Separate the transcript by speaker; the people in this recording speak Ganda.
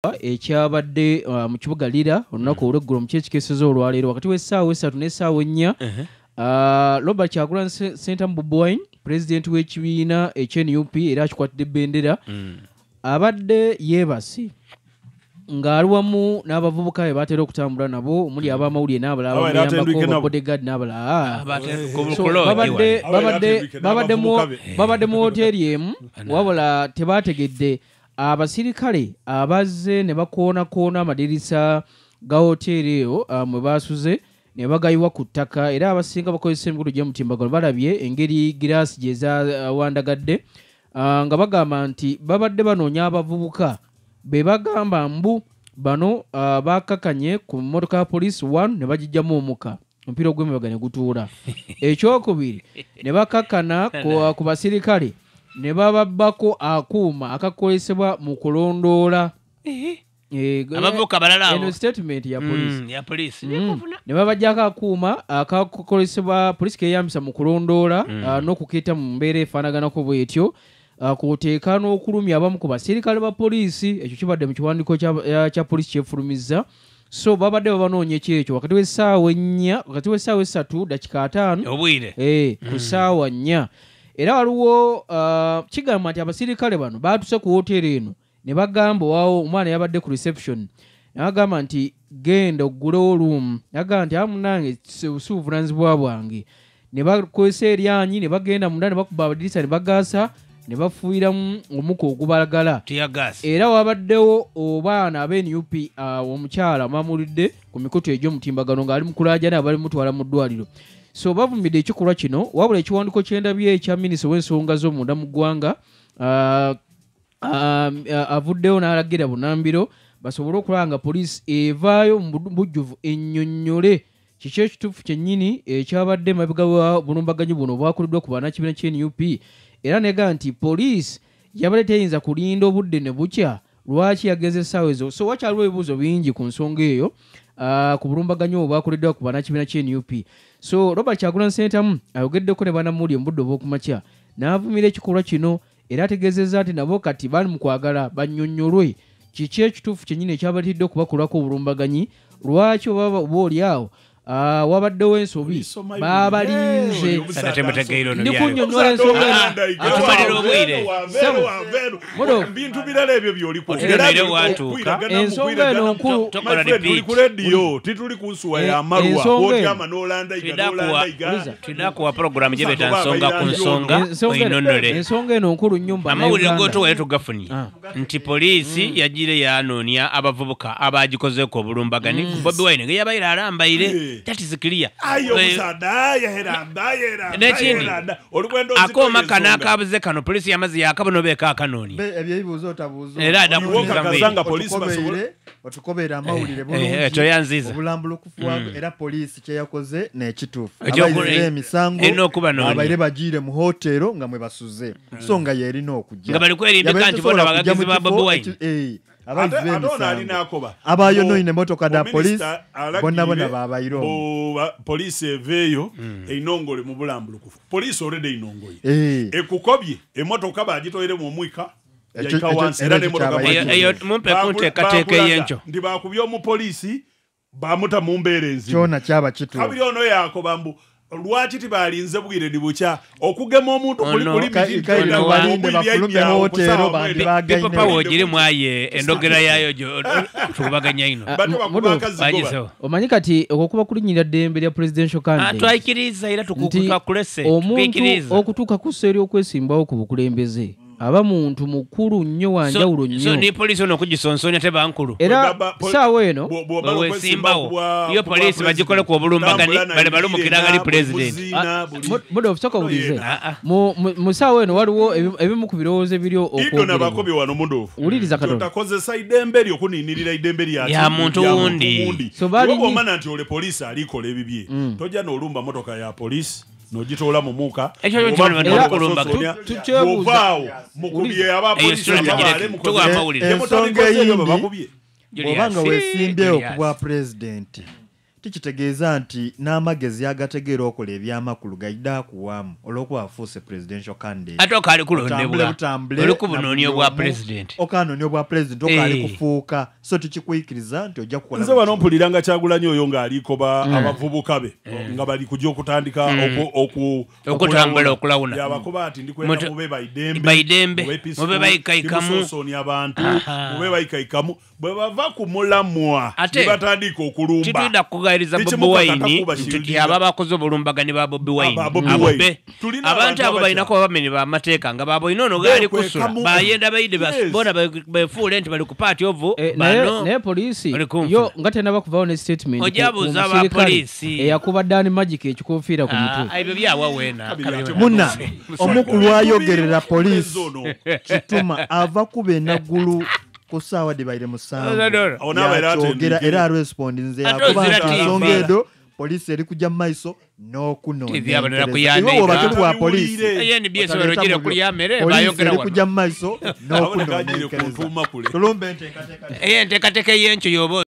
Speaker 1: Ekyabadde mu kibuga Lira olunaku olw'eggulo mu kyekikeeseza olwaleero wakati w'essaawa 3 n'essaawa 4, Robert Kyagulanyi Ssentamu Bobi Wine, pulezidenti w'ekibiina ekye-NUP era akikwatidde bendera, abadde yeebase ng'ali wamu n'abavubuka be batera okutambula nabo omuli ab'amawulire n'abalala bamuyambako, bodyguard n'abalala. Babadde mu woteeri emu, wabula tebategedde abasirikale abazze ne bakoonakoona amadirisa ga woteeri eyo mwe basuze ne bagayiwa ku ttaka, era abasinga bakozesa emikutu gy'omutimbagano balabye engeri giraasi gye zawandagadde, nga bagamba nti babadde banoonya abavubuka be bagamba mbu bano bakakanye ku mmotoka ya poliisi 1 ne bagijjamu omuka, omupiira ogw'emabega ne gutuula. Ekyokubiri ne bakakana ku basirikale ne bababbako akuuma akakozesebwa mu kulondoola
Speaker 2: abavubuka balala.
Speaker 1: Eno statement ya poliisi, ya poliisi. Ne babajjako akuuma akakozesebwa poliisi keeyambisa mu kulondoola n'okukeeta mu mbeera efaanaganako bw'etyo, kuteeka n'okulumya abamu ku basirikale ba poliisi. Ekyo kibadde mu kiwandiiko kya poliisi kyefulumizza. So babadde babanoonya ekyekyo wakati w'essaawa 4, wakati w'essaawa 3:05
Speaker 2: obwire
Speaker 1: ku ssaawa 4. Era waliwo kigamba nti abasirikale bano baatuse ku woteeri eno ne bagamba waawo omwana yabadde ku reception, n'agamba nti genda oggulewo room, n'agamba nti amunange si buvunaanyizibwa bwange, ne bakozesa eryanyi ne bagenda munda ne bakuba amadirisa ne bagaasa ne bafuuyiramu omukka ogubalagala. Era wabaddewo obaana ab'NUP, omukyala mwamulidde ku mikutu egy'omutimbagano ng'ali mu kulaajana abali mutwala mu ddwaliro. So bavumidde ekikolwa kino, wabula ekiwandiiko ky'endabye ekya minisita w'ensonga z'omunda mu ggwanga avuddeyo n'alagira bunnambiro basobole okulaba nga poliisi evaayo mu bujjuvu ennyonnyole kiki ekituufu kyennyini ekyabadde emabega wa bulumbaganyi buno obwakoleddwa ku bannakibiina ky'NUP. Era nega nti poliisi yabadde teyinza kulinda obudde ne bukya, lwaki yagenze essaawa ezo? So wakyaliwo ebibuuzo bingi ku nsonga eyo, ku bulumbaganyi obwo bwakoleddwa ku bannakibiina ky'NUP. So Robert Kyagulanyi Ssentamu ayogeddeko ne bannamawulire mu budde obw'okumakya n'avumira ekikolwa kino, era ategeezezza nti nabo kati bali mu kwagala bannyonnyolwe kiki ekituufu kyennyini ekyabaleetedde okubakolako obulumbaganyi, lwaki oba oli awo wabaddewo ensobi babalinze. Ndi kunnyonnyola ensonga
Speaker 3: eno bintu birala ebyo
Speaker 1: by'oliensonga eno nkulu.
Speaker 3: Tuli ku rediyo, tituli ku nsuwa y'amalwa otyama n'olandaiga n'olandaiga.
Speaker 2: Tulinakuwa puroguramu gye beeta nsonga ku nsonga oyinonole.
Speaker 1: Ensonga eno nkulu nnyo.
Speaker 2: Amawulire g'otuwaire tugafunye nti poliisi yagire yanoonya abavubuka abagikozeeko obulumbaganyi ku Bobi Wine nga yabaire alambaire. That is clear. N'ekindi akooma kano akabuze kano poliisi yamaze yakabonobeeko akanoonya era
Speaker 3: addakutumiza
Speaker 4: otukobeera amawulire bulungi
Speaker 2: toyanziza
Speaker 4: obulambulukufu bwabwe. Era poliisi kyeyakoze n'ekituufu, abaizire emisango abaire bagiire mu hotero nga mwe basuze, so nga yerina okujja
Speaker 2: nga bali kwerimbika nti bona bagagizi ba Bobi Wine.
Speaker 4: Abaizire emisango abayonoine emotoka da poliisi bonna bonna babaire omwo.
Speaker 3: Poliisi eveeyo einongole mu bulambulukufu. Poliisi already einongoye ekukobye emotoka bagitoiremu omwika
Speaker 2: mumpe kunteekateeka ey'enkyo
Speaker 3: nti bakubye omupoliisi bamuta mu mbeera enzibu
Speaker 4: kyona kyaba kituufu.
Speaker 3: Kabiri ono yakoba mbu lwaki tibalinze bwire ni bukya okugema omuntu
Speaker 2: kulibalinde wogiri mwaye endogera yayo tukubaganya ino.
Speaker 1: Omanyi kati okwo kuba kulinnyirira ddembe lya presidential candidate.
Speaker 2: Twakiriza era tukulese
Speaker 1: omuntu okutuuka ku sseeri okwesimbawo ku bukulembeze aba muntu mukulu nnyo wa njawulo nnyo.
Speaker 2: So ni poliisi ono okugisonsonya teba nkulu.
Speaker 1: Era ssaawa eno
Speaker 2: wesimbawo iyo poliisi bagikoleko obulumbaganyi bale balumukira ngali president.
Speaker 1: Mudo sooka owulirize. Mu ssaawa eno waliwo ebimu ku birowoozo ebiri
Speaker 3: okwogerwa. Nabakobye wano Mudoofu.
Speaker 1: Wuliriza katono.
Speaker 3: Otakozesa idembe lyo okuninirira idembe
Speaker 2: lya muntu wundi.
Speaker 1: So bali
Speaker 3: omana nti ole poliisi alikola ebibye. Tojja n'olumba motoka ya poliisi nogitoola mu muka ovaawo mukubye abapoliisi.
Speaker 4: Ensonga eyindi bw'obanga weesimbyewo ku bwa pulezidenti Tikitegeeza nti n'amagezi agategeera okola ebyamakulu gaida akuwamu olw'okuba afuuse presidential candidate.
Speaker 2: Ate okaali kulondebwa, oli ku bunoonya obwa president.
Speaker 4: Okanoonya obwa president, okaali kufuuka, so tikikuyikiriza nti ojja kukola.
Speaker 3: Nze wano mpulira nga Kyagulanyi oyo ng'alikoba abavubuka be nga bali kujja okutandika
Speaker 2: okutambula okulawuna.
Speaker 3: Yabakoba ati ndikwenda mube baidembe,
Speaker 2: mube baikaikamu,
Speaker 3: musosonya abantu, mube baikaikamu, bwe bava ku mulamwa ne batandika okulumba.
Speaker 2: Kitwida kugairiza Bobi Wine nti aba bakoze obulumbagani ba Bobi Wine. Abantu abo balinako abamenyi b'amateeka nga baboyina ono gaali kusula bayenda baide bona befuule nti bali ku party of bano.
Speaker 1: Naye poliisi yo nga tenaba kuvaawo ne statement
Speaker 2: ojabuuza aba poliisi
Speaker 1: eyakuba Dan Magic ekikofiira ku mutwe.
Speaker 2: Ebyo byawa weena.
Speaker 4: Muna omukulu ayogerera poliisi Kituma ava kuba enaggulu ku ssaawa dibaire 7 yakyogera era arespond nze yakuba nsonga edo poliisi eri kujja mu maiso n'okunoonyereza. Iwe bw'oba toli wa poliisi eri kujja mu maiso n'okunoonyereza. Tulumbe enteekateeka
Speaker 2: ey'enteekateeka ey'enkyo y'oba